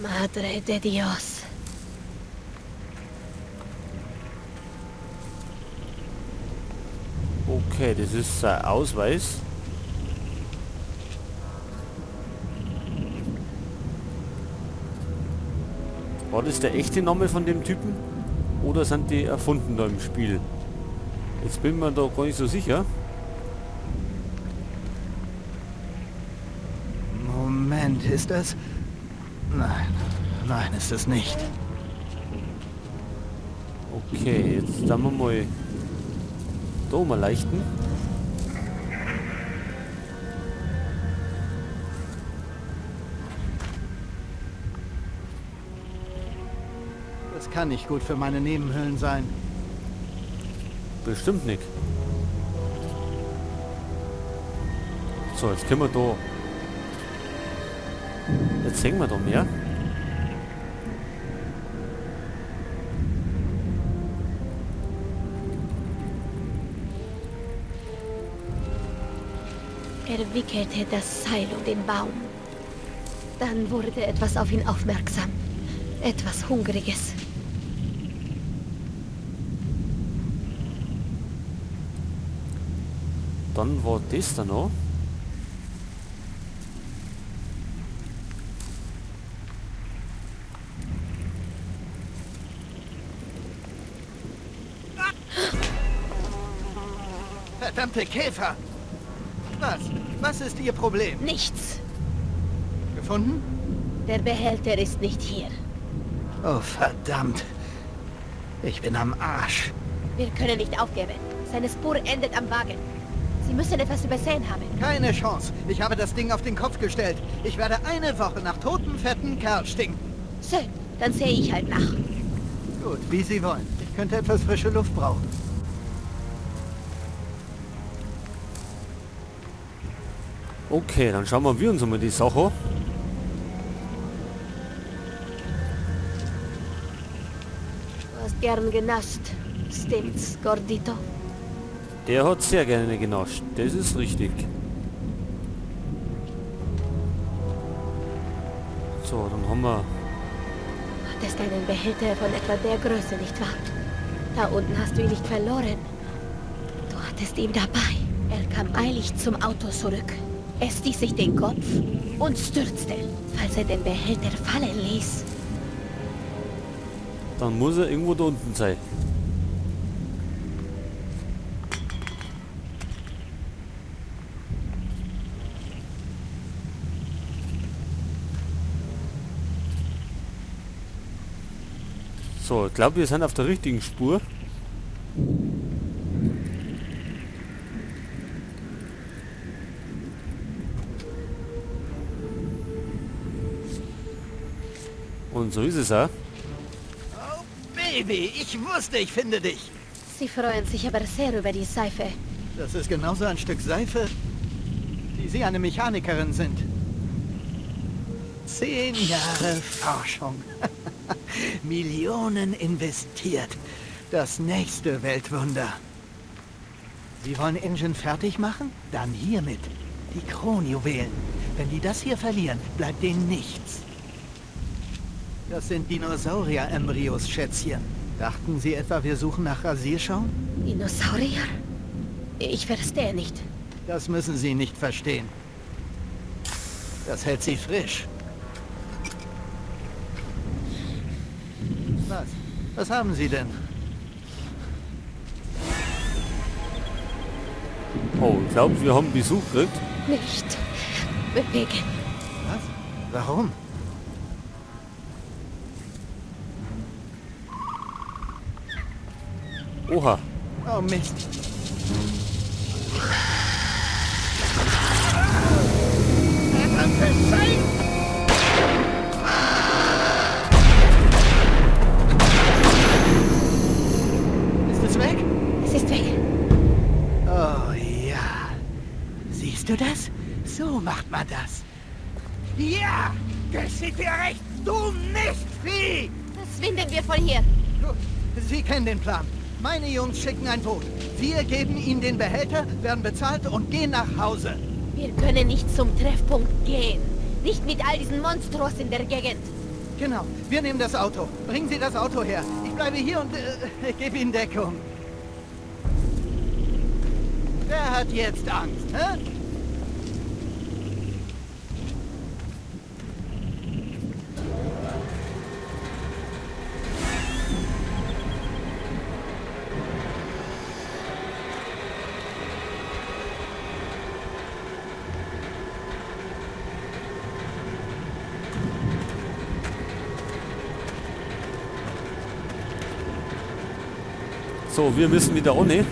Madre de Dios. Okay, das ist sein Ausweis. War das der echte Name von dem Typen? Oder sind die erfunden da im Spiel? Jetzt bin ich mir da gar nicht so sicher. Moment, ist das... Nein, nein, ist es nicht. Okay, jetzt dann wir mal da mal leichten. Das kann nicht gut für meine Nebenhöhlen sein. Bestimmt nicht. So, jetzt können wir da... Jetzt sehen wir da mehr. Er wickelte das Seil um den Baum. Dann wurde etwas auf ihn aufmerksam. Etwas Hungriges. Dann war das da noch. Verdammte Käfer! Was? Was ist Ihr Problem? Nichts. Gefunden? Der Behälter ist nicht hier. Oh, verdammt. Ich bin am Arsch. Wir können nicht aufgeben. Seine Spur endet am Wagen. Sie müssen etwas übersehen haben. Keine Chance. Ich habe das Ding auf den Kopf gestellt. Ich werde eine Woche nach totem, fetten Kerl stinken. Schön, dann sehe ich halt nach. Gut, wie Sie wollen. Ich könnte etwas frische Luft brauchen. Okay, dann schauen wir uns mal die Sache an. Du hast gern genascht, stimmt's, Gordito? Der hat sehr gerne genascht, das ist richtig. So, dann haben wir... Hattest einen Behälter von etwa der Größe, nicht wahr? Da unten hast du ihn nicht verloren. Du hattest ihn dabei. Er kam eilig zum Auto zurück. Er stieß sich den Kopf und stürzte, falls er den Behälter fallen ließ. Dann muss er irgendwo da unten sein. So, ich glaube, wir sind auf der richtigen Spur. Und so ist es auch. Oh, Baby, ich wusste, ich finde dich. Sie freuen sich aber sehr über die Seife. Das ist genauso ein Stück Seife, wie Sie eine Mechanikerin sind. 10 Jahre Forschung. Millionen investiert. Das nächste Weltwunder. Sie wollen InGen fertig machen? Dann hiermit. Die Kronjuwelen. Wenn die das hier verlieren, bleibt denen nichts. Das sind Dinosaurier-Embryos, Schätzchen. Dachten Sie etwa, wir suchen nach Rasierschaum? Dinosaurier? Ich verstehe nicht. Das müssen Sie nicht verstehen. Das hält Sie frisch. Was? Was haben Sie denn? Oh, ich glaube, wir haben Besuch gekriegt. Nicht bewegen. Was? Warum? Oha. Oh Mist. Ist es weg? Es ist weg. Oh ja. Siehst du das? So macht man das. Ja! Geschieht dir recht, du Mistvieh! Verschwinden wir von hier. Gut, Sie kennen den Plan. Meine Jungs schicken ein Boot. Wir geben ihnen den Behälter, werden bezahlt und gehen nach Hause. Wir können nicht zum Treffpunkt gehen. Nicht mit all diesen Monstros in der Gegend. Genau, wir nehmen das Auto. Bringen Sie das Auto her. Ich bleibe hier und ich gebe Ihnen Deckung. Wer hat jetzt Angst, hä? So, wir müssen wieder ohne.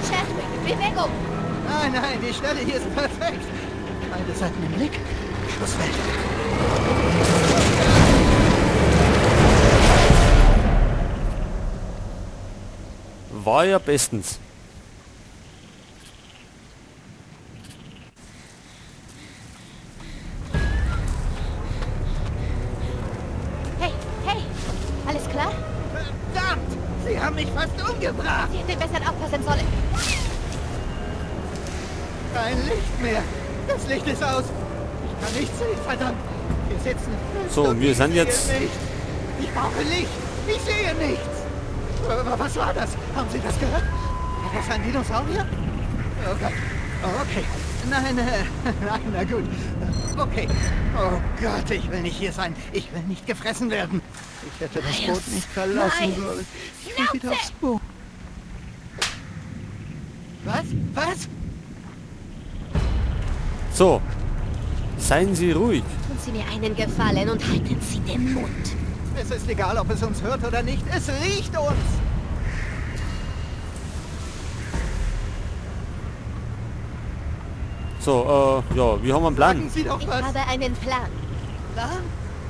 Chadwick, Bewegung! Nein, nein, die Stelle hier ist perfekt. Beide Seiten im Blick. Schussfeld. War ja bestens. Hey, hey, alles klar? Verdammt! Sie haben mich fast umgebracht! Sie hätten besser aufpassen sollen. Kein Licht mehr. Das Licht ist aus. Ich kann nichts sehen, verdammt. Wir sitzen fest. So, wir sind jetzt... Ich brauche Licht. Ich sehe nichts. Was war das? Haben Sie das gehört? War das ein Dinosaurier? Oh Gott. Okay. Nein, nein, na gut. Okay. Oh Gott, ich will nicht hier sein. Ich will nicht gefressen werden. Ich hätte das Boot nicht verlassen sollen. Ich will wieder aufs Boot. Was? Was? So. Seien Sie ruhig. Tun Sie mir einen Gefallen und halten Sie den Mund. Es ist egal, ob es uns hört oder nicht. Es riecht uns. So, ja, wir haben einen Plan. Sagen Sie doch was. Ich habe einen Plan. Plan?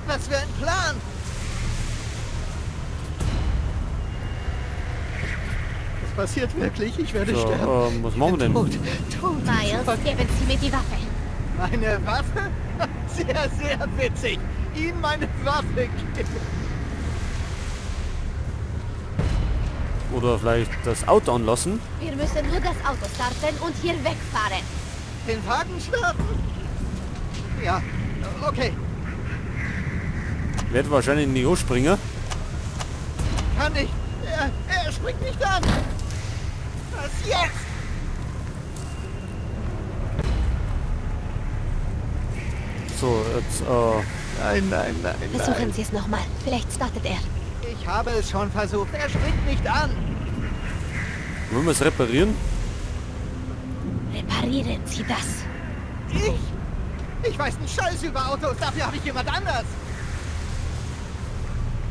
Was für ein Plan? Das passiert wirklich. Ich werde so, sterben. Was machen wir denn? Tot, tot. Miles, geben Sie mir die Waffe. Meine Waffe? Sehr, sehr witzig. Ihnen meine Waffe geben. Oder vielleicht das Auto anlassen. Wir müssen nur das Auto starten und hier wegfahren. Den Wagen starten? Ja, okay. Wird wahrscheinlich nicht hochspringen. Kann nicht. Er springt nicht an. Was jetzt? So, jetzt, Nein, nein, nein. Versuchen Sie es nochmal. Vielleicht startet er. Ich habe es schon versucht. Er springt nicht an. Wollen wir es reparieren? Reparieren Sie das. Ich? Ich weiß einen Scheiß über Autos. Dafür habe ich jemand anders.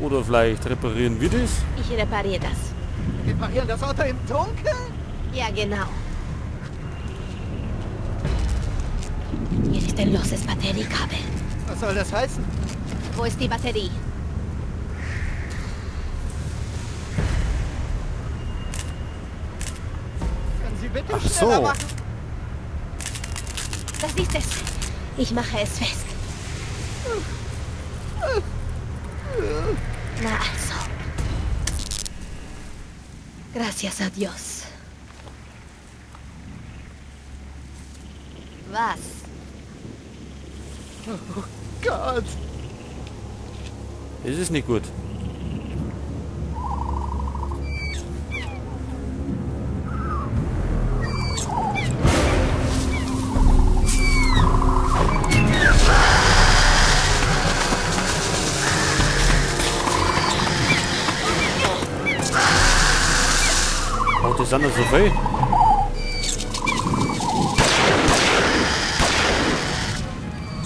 Oder vielleicht reparieren wir das? Ich repariere das. Reparieren das Auto im Dunkeln? Ja, genau. Hier ist ein loses Batteriekabel. Was soll das heißen? Wo ist die Batterie? Können Sie bitte Ach schneller so. machen? Das ist es. Ich mache es fest. Na also. Gracias a Dios. Was? Oh Gott. Es ist nicht gut. Oh, das sind ja so viel.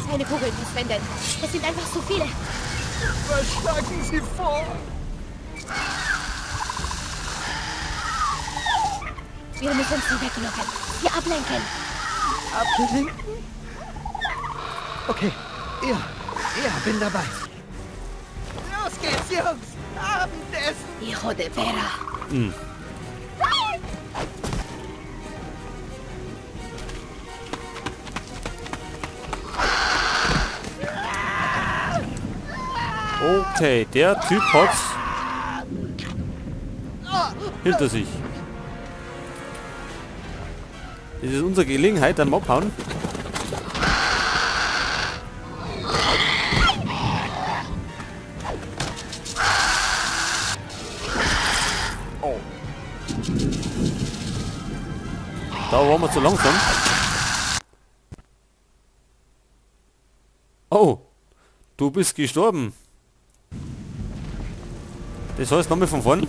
Keine Kugeln verschwenden. Es sind einfach zu viele. Was schlagen Sie vor? Wir müssen sie weglocken. Sie ablenken. Ablenken? Okay. Ja, ja, bin dabei. Los geht's, Jungs. Abendessen. Hijo de perra. Hm. Okay, der Typ hat's hinter sich. Das ist unsere Gelegenheit, dann abhauen. Da waren wir zu langsam. Oh, du bist gestorben. Das heißt nochmal von vorn.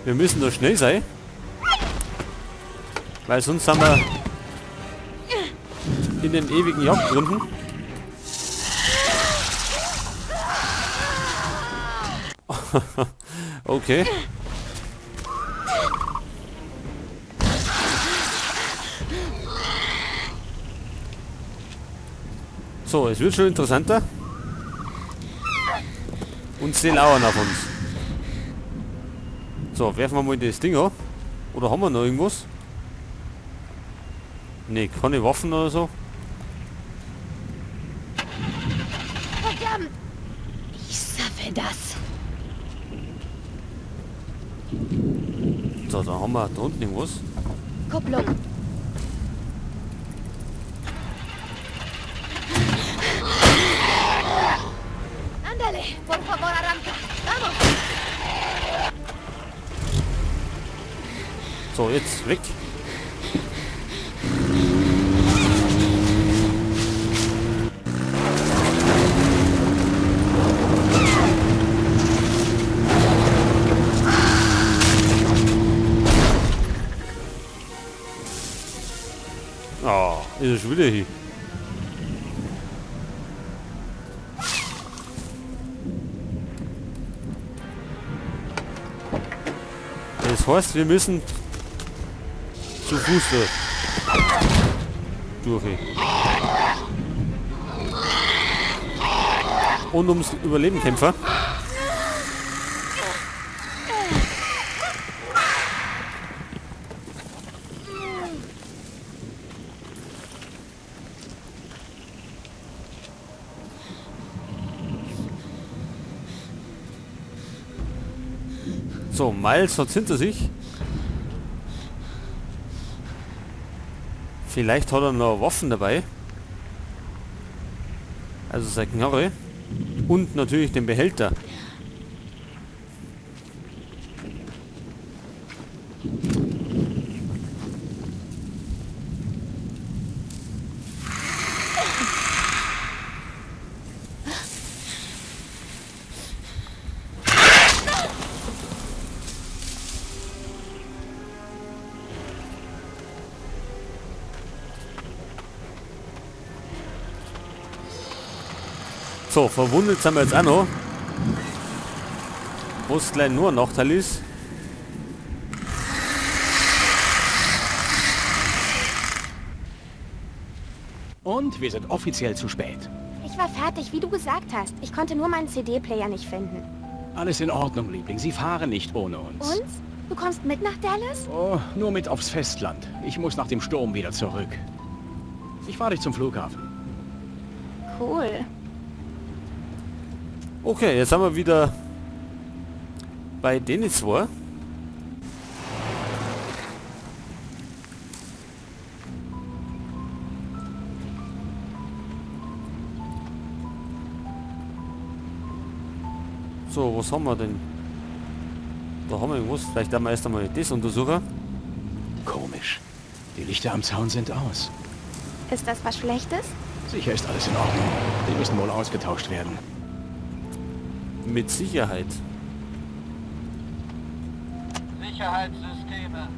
Wir müssen da schnell sein. Weil sonst sind wir in den ewigen Jagdgründen. Okay. So, es wird schon interessanter. Und sie lauern auf uns. So, werfen wir mal das Ding an. Oder haben wir noch irgendwas? Ne, keine Waffen oder so. Verdammt! Ich schaffe das. So, da haben wir da unten irgendwas. Kupplung. Ándale, por favor, arranca. Vamos. So, jetzt weg. Ah, ist er schon wieder hier. Das heißt, wir müssen zu Fuß durch. Und ums Überleben kämpfen. So, Miles hat's hinter sich. Vielleicht hat er noch Waffen dabei. Also seine Knarre. Und natürlich den Behälter. So, verwundet sind wir jetzt auch noch. Was gleich nur ein Nachteil ist. Und wir sind offiziell zu spät. Ich war fertig, wie du gesagt hast. Ich konnte nur meinen CD-Player nicht finden. Alles in Ordnung, Liebling. Sie fahren nicht ohne uns. Uns? Du kommst mit nach Dallas? Oh, nur mit aufs Festland. Ich muss nach dem Sturm wieder zurück. Ich fahre dich zum Flughafen. Cool. Okay, jetzt sind wir wieder bei denen zwei. So, was haben wir denn? Da haben wir irgendwas. Vielleicht werden wir erst einmal das untersuchen. Komisch. Die Lichter am Zaun sind aus. Ist das was Schlechtes? Sicher ist alles in Ordnung. Die müssen wohl ausgetauscht werden. Mit Sicherheit. Sicherheitssysteme.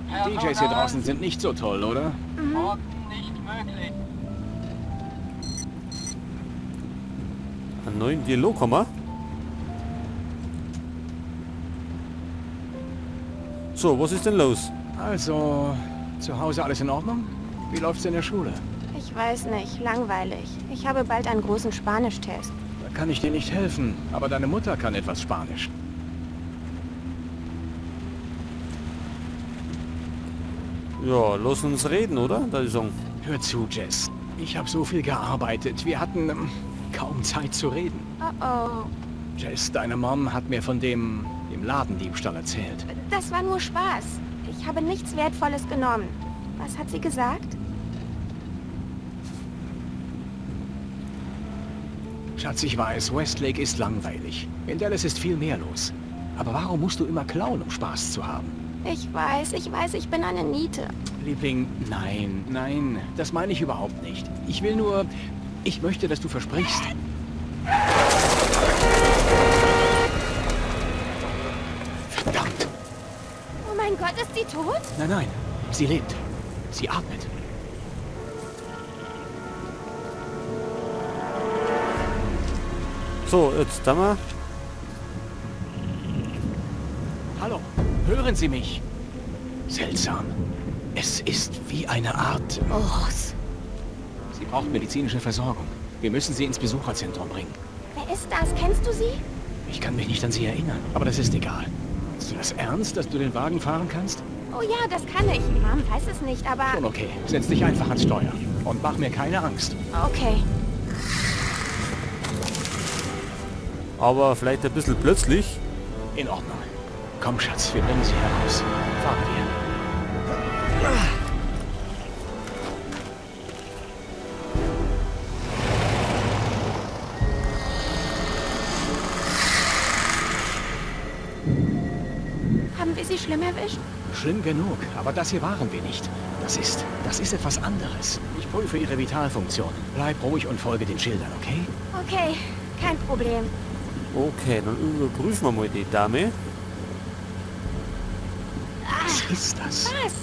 Die DJs hier draußen sind nicht so toll, oder? Mhm. Orten nicht möglich. Einen neuen Dialog haben wir. So, was ist denn los? Also, zu Hause alles in Ordnung? Wie läuft's in der Schule? Ich weiß nicht, langweilig. Ich habe bald einen großen Spanisch-Test. Da kann ich dir nicht helfen, aber deine Mutter kann etwas Spanisch. Ja, lass uns reden, oder? Da ist er. Hör zu, Jess. Ich habe so viel gearbeitet. Wir hatten kaum Zeit zu reden. Oh oh. Jess, deine Mom hat mir von dem Ladendiebstahl erzählt. Das war nur Spaß. Ich habe nichts Wertvolles genommen. Was hat sie gesagt? Schatz, ich weiß, Westlake ist langweilig. In Dallas ist viel mehr los. Aber warum musst du immer klauen, um Spaß zu haben? Ich weiß, ich bin eine Niete. Liebling, nein, nein, das meine ich überhaupt nicht. Ich will nur... Ich möchte, dass du versprichst. Verdammt! Oh mein Gott, ist sie tot? Nein, nein, sie lebt. Sie atmet. So, jetzt da mal. Hallo, hören Sie mich? Seltsam. Es ist wie eine Art... Oh, Ross. Sie braucht medizinische Versorgung. Wir müssen sie ins Besucherzentrum bringen. Wer ist das? Kennst du sie? Ich kann mich nicht an sie erinnern, aber das ist egal. Ist du das ernst, dass du den Wagen fahren kannst? Oh ja, das kann ich. Mom weiß es nicht, aber... Schon okay. Setz dich einfach ans Steuer. Und mach mir keine Angst. Okay. Aber vielleicht ein bisschen plötzlich. In Ordnung. Komm, Schatz, wir bringen sie heraus. Fahren wir. Haben wir sie schlimm erwischt? Schlimm genug, aber das hier waren wir nicht. Das ist etwas anderes. Ich prüfe ihre Vitalfunktion. Bleib ruhig und folge den Schildern, okay? Okay, kein Problem. Okay, dann überprüfen wir mal die Dame. Was ist das? Was?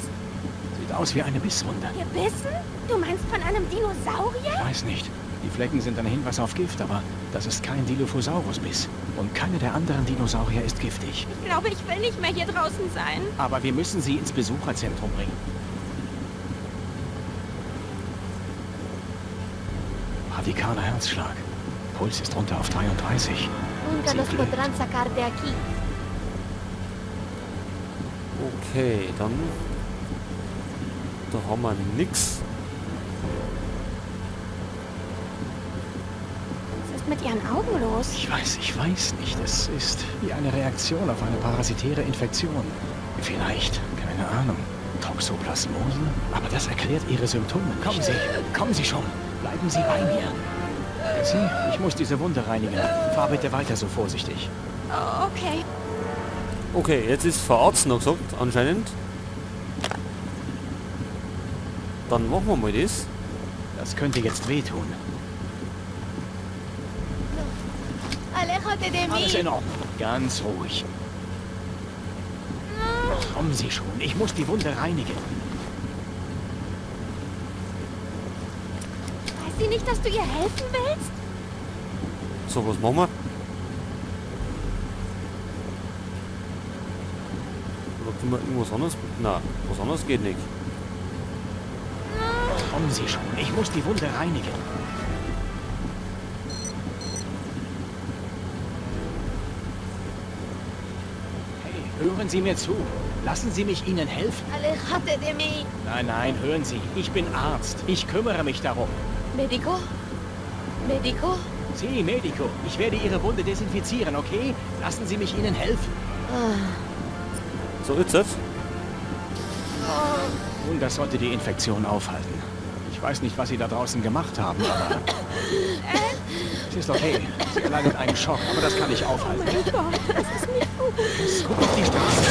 Sieht aus wie eine Bisswunde. Gebissen? Du meinst von einem Dinosaurier? Ich weiß nicht. Die Flecken sind ein Hinweis auf Gift, aber das ist kein Dilophosaurus-Biss. Und keiner der anderen Dinosaurier ist giftig. Ich glaube, ich will nicht mehr hier draußen sein. Aber wir müssen sie ins Besucherzentrum bringen. Radikaler Herzschlag. Puls ist runter auf 33. Nunca nos podrán sacar de aquí. Okay, dann... Da haben wir nix. Was ist mit ihren Augen los? Ich weiß nicht. Es ist wie eine Reaktion auf eine parasitäre Infektion. Vielleicht, keine Ahnung, Toxoplasmose? Aber das erklärt ihre Symptome nicht. Kommen Sie schon. Bleiben Sie bei mir. Sie, ich muss diese Wunde reinigen. Fahr bitte weiter so vorsichtig. Okay. Okay, jetzt ist Verarzt noch gesagt, anscheinend. Dann machen wir mal das. Das könnte jetzt wehtun. Aléjate de mí. Alles in Ordnung. Ganz ruhig. Kommen Sie schon. Ich muss die Wunde reinigen. Weiß sie nicht, dass du ihr helfen willst? So, was machen wir? Oder können wir irgendwas anderes? Na, was anderes geht nicht. Kommen Sie schon. Ich muss die Wunde reinigen. Hey, hören Sie mir zu. Lassen Sie mich Ihnen helfen. Aléjate de mí. Nein, nein, hören Sie. Ich bin Arzt. Ich kümmere mich darum. Medico? Medico? Sie, Medico. Ich werde Ihre Wunde desinfizieren, okay? Lassen Sie mich Ihnen helfen. So, jetzt. Nun, das sollte die Infektion aufhalten. Ich weiß nicht, was Sie da draußen gemacht haben, aber... Es ist okay. Sie erleidet einen Schock, aber das kann ich aufhalten. Oh mein Gott, das ist nicht gut. Guck auf die Straße.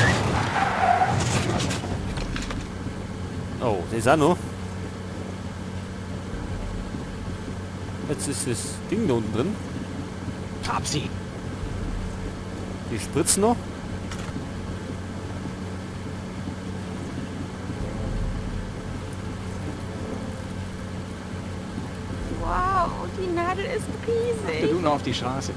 Oh, das ist auch noch. Jetzt ist das Ding da unten drin. Hab sie. Die Spritzen noch. Wow, die Nadel ist riesig. Du noch auf die Straße.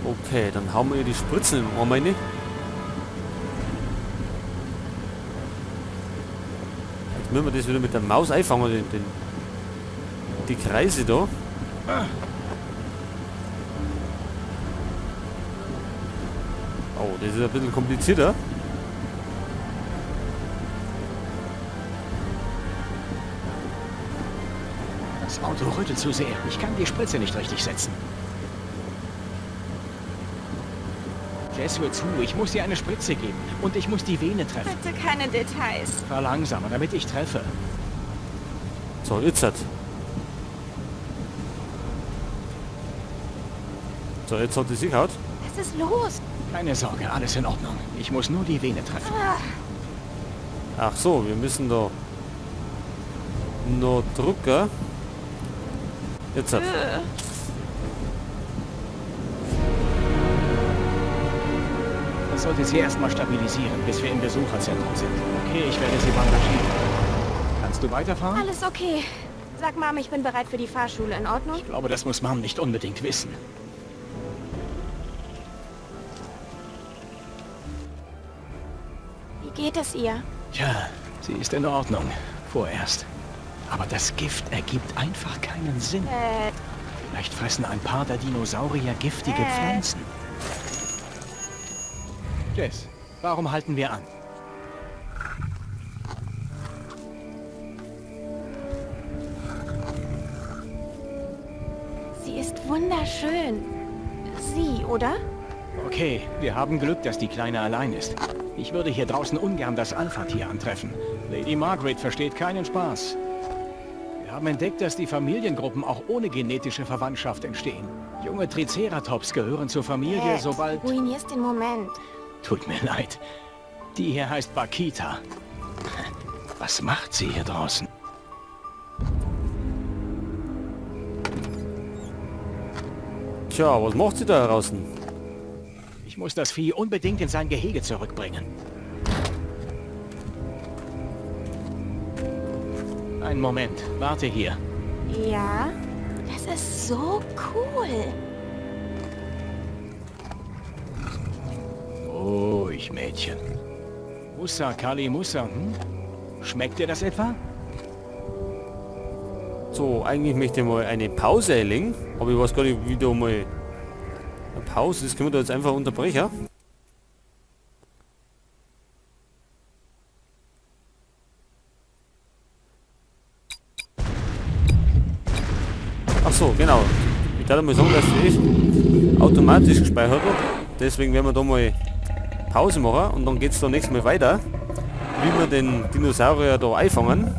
Okay, dann hauen wir ihr die Spritzen in den Arm rein. Jetzt müssen wir das wieder mit der Maus einfangen, die Kreise da. Oh, das ist ein bisschen komplizierter. Das Auto rüttelt zu sehr. Ich kann die Spritze nicht richtig setzen. Jess, hör zu. Ich muss dir eine Spritze geben. Und ich muss die Vene treffen. Bitte keine Details. Fahr langsamer, damit ich treffe. So, jetzt hat. So, jetzt hat sie sich gehauen. Was ist los? Keine Sorge, alles in Ordnung. Ich muss nur die Vene treffen. Ach so, wir müssen da noch drücken. Jetzt hat. Das sollte sie erstmal stabilisieren, bis wir im Besucherzentrum sind. Okay, ich werde sie bandagieren. Kannst du weiterfahren? Alles okay. Sag Mom, ich bin bereit für die Fahrschule. In Ordnung? Ich glaube, das muss Mom nicht unbedingt wissen. Wie geht es ihr? Tja, sie ist in Ordnung. Vorerst. Aber das Gift ergibt einfach keinen Sinn. Vielleicht fressen ein paar der Dinosaurier giftige Pflanzen. Jess, warum halten wir an? Sie ist wunderschön. Sie, oder? Okay, wir haben Glück, dass die Kleine allein ist. Ich würde hier draußen ungern das Alpha-Tier antreffen. Lady Margaret versteht keinen Spaß. Wir haben entdeckt, dass die Familiengruppen auch ohne genetische Verwandtschaft entstehen. Junge Triceratops gehören zur Familie, sobald... Du ruinierst den Moment. Tut mir leid. Die hier heißt Bakita. Was macht sie hier draußen? Tja, was macht sie da draußen? Ich muss das Vieh unbedingt in sein Gehege zurückbringen. Einen Moment, warte hier. Ja, das ist so cool. Ruhig, Mädchen. Musa, Kali, Musa, hm? Schmeckt dir das etwa? So, eigentlich möchte ich mal eine Pause einlegen. Aber ich weiß gar nicht, wie da mal eine Pause ist. Können wir da jetzt einfach unterbrechen? Ach so, genau. Ich darf mal sagen, dass das automatisch gespeichert wird. Deswegen werden wir da mal Pause machen und dann geht es da nächstes Mal weiter, wie wir den Dinosaurier da einfangen.